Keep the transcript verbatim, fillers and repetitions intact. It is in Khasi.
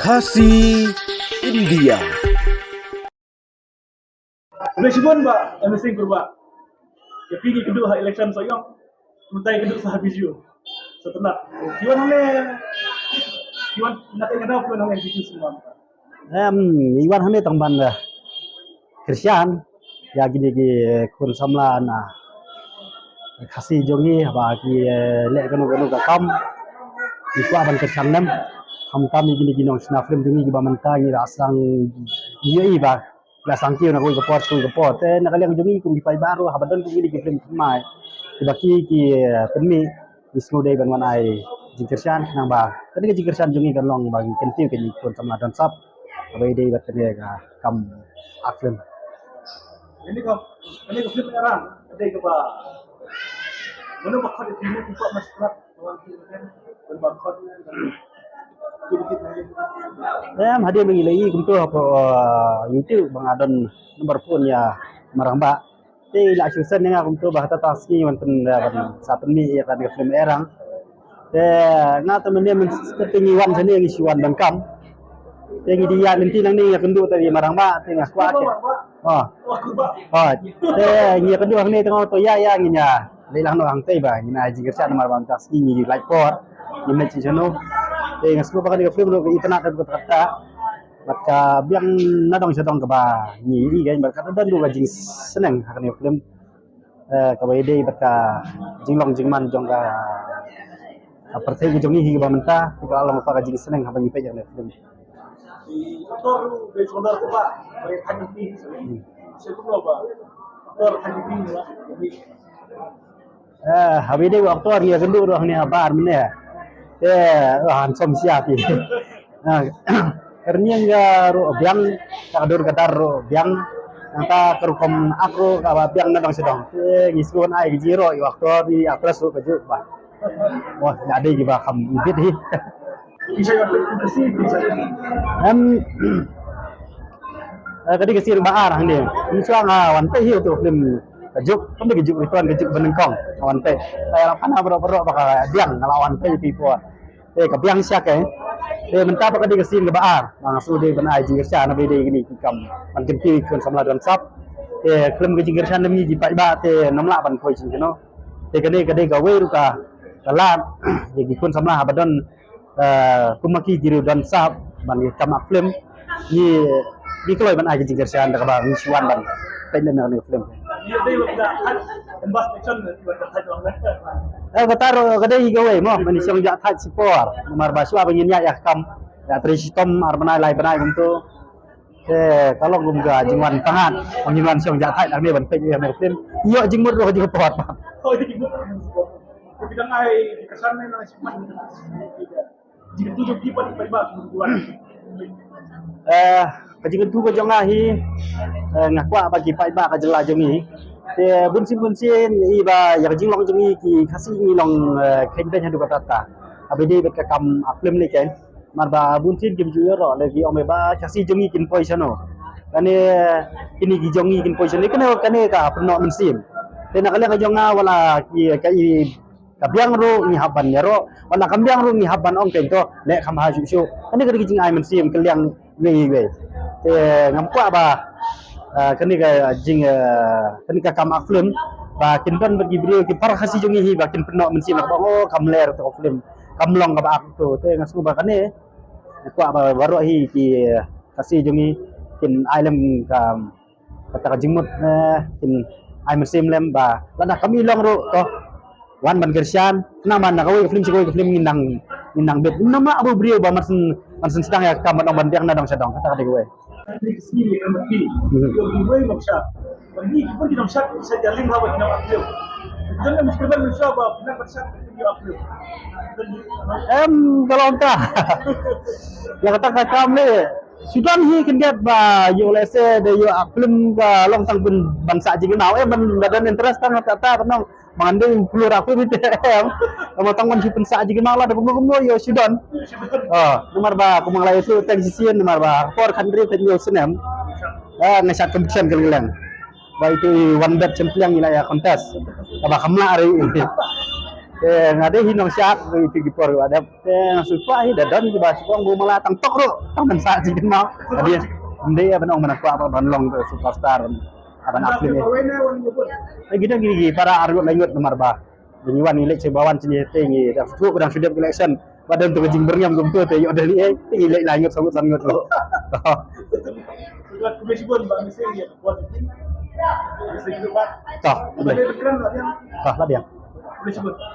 Khasi India. Khublei shibun ba M S Singh Kurbah. Ïa phi ki kynduh ha election Sohiong. Mynta ki kynduh sa ha Bijou. Sa tynat. Ki wan hangne. Ki wan na ka kynduh ki wan hangne Bijou semua. Em, i wan hangne tang ban, eh, kyrshan ïa kine ki khun samla na Khasi jong ngi haba ki, eh, leh kano kano ka kam. Ki kwah ban kyrshan lem. Khamtam ïa kine ki nongshna film jong ngi kiba mynta ngi la sdang ïohi ba la sdang kiew na kawei ka por sha kawei ka por. Te na ka liang jong ngi kum ki paidbah ruh haba don kum kine ki film thymmai kiba ki, ki, eh, pynmih, ngi sngewdei ban wan ai jingkyrshan khnang ba kane ka jingkyrshan jong ngi kan long ba ngi kyntiew ïa kine ki khun samla don sap. Kaba ïadei bad kane ka kam act film. Kane ka, kane ka film Erang, ka dei kaba, mano ba khot ïa phi, phi kwah ban sngewthuh, ban ba khot. Em, hadien ba ngi la ïohi kumto hapoh, uh, YouTube ba nga don number phone ïa Marangbah. Te i la shu send ïa nga kumto ba kata tang sngi wan pyn, eh, ban sa pynmih ïa kane ka film Erang. Te nga te mynne mynstep te ngi wan shane ngi shu wan donkam. Te ngi dei ïaid lynti nangne ïakynduh te i Marangbah te nga kwah ke. Oh. Oh. Te ngi ïakynduh hangne te nga ong to ïa ïa ngin ïa leit lang noh hangtei ba ngin ai jingkyrshan namar ba mynta sngi ngi lait por. Ngim leit shuh shano. Te nga sngewbha kane ka film ruh ka itynnad ruh kata kata. Bad ka biang na dong sha dong kaba ngi ïohi kein bad ka don ruh ka jingsneng ha kane ka film. Eh, kaba ïadei bad ka jinglong jingman jong ka, ka pyrthei ka jong ngi hi kaba mynta, te ka long kata ka jingsneng haba ngi peit ïa kane ka film. Hmm. Eh, haba ïadei bad actor ngi ïakynduh ruh hangne habar mynne. Eh, oh, handsome sia phi. Ah, ka rynïeng ka ruh biang, ka dur ka dar ruh biang, nangta ka rukom act ruh kaba biang na dong sha dong. Te ngi sngewbha ai ka jingïaroh ïa u actor, ïa u actress ruh kajuh ba. Wah, ïa dei kiba kham ibit hi. Em, eh, ka dei ka sien ba ar hangne. Ngi shuwa nga wan peit hi u film kajuh, kam dei kajuh, ri tuan kajuh ba nyngkong nga wan peit. Te la phana baroh baroh ba ka biang nga la wan peit pi por. Te ka biang sha ke. Te mynta pat ka dei ka sien kaba ar. Ba nga shu dei ban ai jingkyrshan na ba dei kine ki kam ban kyntiew ïa ki khun samla don sap. Te khlem ka jingkyrshan na ngi ki paidbah te ngim lah ban poi shuh shano. Te kane ka dei kawei ruh ka, ka lad ïa ki khun samla haba don, eh, kum ma ki ki ruh don sap ban ïa kam act film. Ngi, ngi kloi ban ai ka jingkyrshan da kaba ngi shu wan ban peit lem ïa kane ka film. Eh, kata ruh ka dei hi kawei mo, mane shong jah thait shipor. Namar ba shuwa ba ngin ïaid ïa ka kam, ïa trei shitom ar bnai lai bnai kumto. Te ka long kum ka jingwan tang hat, ba ngin wan shong jah thait hangne ban peit ïa kane ka film. Ïoh jingmut ruh ka jingpot. Eh, ka jingkyntu ka jong nga hi, eh, nga kwah ba ki paidbah ka jylla jong ngi. Te bunsien bunsien i ba ïa ka jinglong jong ngi ki Khasi ngi long, eh, khein beiñ haduh katta katta. Haba dei bad ka kam act film ne kein. Namar ba bunsien kim ju ïaroh lei ki ong ba Khasi jong ngi kin poi shano. Kane kine ki jong ngi kin poi shano. Kane kane ka pynnoh mynsiem. Te na ka liang ka jong nga wat la ki ka i ka biang ruh ngi hap ban ïaroh, wat la kam biang ruh ngi hap ban ong kein to, leh kham bha shuh shuh. Kane ka dei ka jingai mynsiem ka liang iwei iwei. Te ngam kwah ba, ah, kane ka jing, ah, kane ka kam act film ba kin don bad ki briew ki para Khasi jong ngi hi ba kin pynnoh mynsiem ba ong, oh, kam ler to film, kam long kaba act to. Te nga sngew ba kane nga kwah ba baroh hi ki Khasi jong ngi kin ai lem ka kata ka jingmut, eh, kin ai mynsiem lem ba lada kam i long ruh to wan ban kyrshan, khnang ba na kawei ka film sha kawei ka film ngin nang, ngin nang bit. Ngim nang mad aba u briew ba man syn, man syn sdang ïa ka kam ban ong ban biang na dong sha dong, kata ka dei kawei. Mhm. Em, ka long ta. Ïa kata ka kam ne. Shu don hi khyndiat ba ïoh lehse da ïoh act film ka long tang ban, ban sah jingkynmaw, eh, ban, ban don interest tang kata ban ong ba ngan dei u klur act film te, em. Tang ban shu pynsah jingkynmaw lada kumno kumno ïoh shu don. Oh, namar ba kumba nga la ïathuh teng shisien namar ba por khathynriew khathynñiew snem, eh, nga shad competition kylleng. Ba itu i wan bet shem pliang i la ïa contest. Kaba kham lah re. Te nga dei hi nongshad, dei phi ki por ba dep. Te nga shu kwah hi da don kiba shu ong ba ma la tang tok ruh, tang ban sah jingkynmaw. Hynrei ym dei ban ong ban kwah ba ban long superstar, ban act film. Te ki don ki para arngut laingut namar ba ngi wan ngi leit sha ba wan sha ngi te ngi da shu ba dang shu dep election. Ba don tu ka jingbyrngem kumtu te ïoh da lei te ngi leit laingut sangut sangut lo. Toh, toh, la biang. Toh, la biang. Toh.